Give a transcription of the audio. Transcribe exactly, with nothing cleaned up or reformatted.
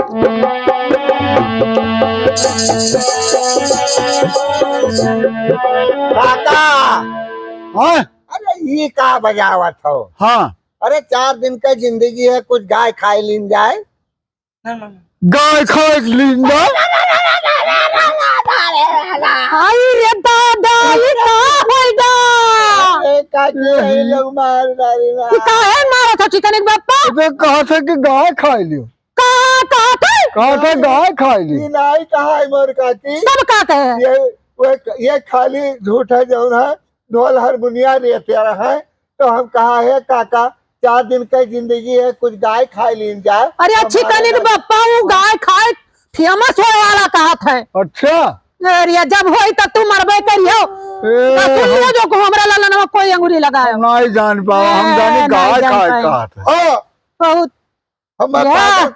काका, हाँ? अरे, ये का बजावत हो? हाँ। अरे, चार दिन का जिंदगी है, कुछ गाय खाए लीन जाए। गाय खाए लीन जाए? आई रे दादा, ये का होई दा? अरे, काकी, ये लोग मार डाली ना। ये काहे मारत हो चिकनिक बप्पा? अबे, कहा था कि गाय खाए लियो। का, का, का? कहा था गाय खाए ली। ये नाई कहा है मोर काकी। तब का कहे? ये, वो, ये खाली झूठ है जौन है, ढोल हारमोनिया रहते रहे। तो हम कहा है काका, चार दिन का जिंदगी है, कुछ गाय खाए लीन जाए। अरे अच्छी हमारे कनिक बप्पा, वो गाय खाए famous होए वाला कहत है। अच्छा। अरे जब होई तब तू मरबे करियो। ए, तो सुन लियो हम जो को हमरा ललनवा कोई अंगुरी लगाए। नहीं जान पावा, हम ए, जानी नहीं गाय जान खाए पाए। कहत है। हाँ। बहुत हम यह पागल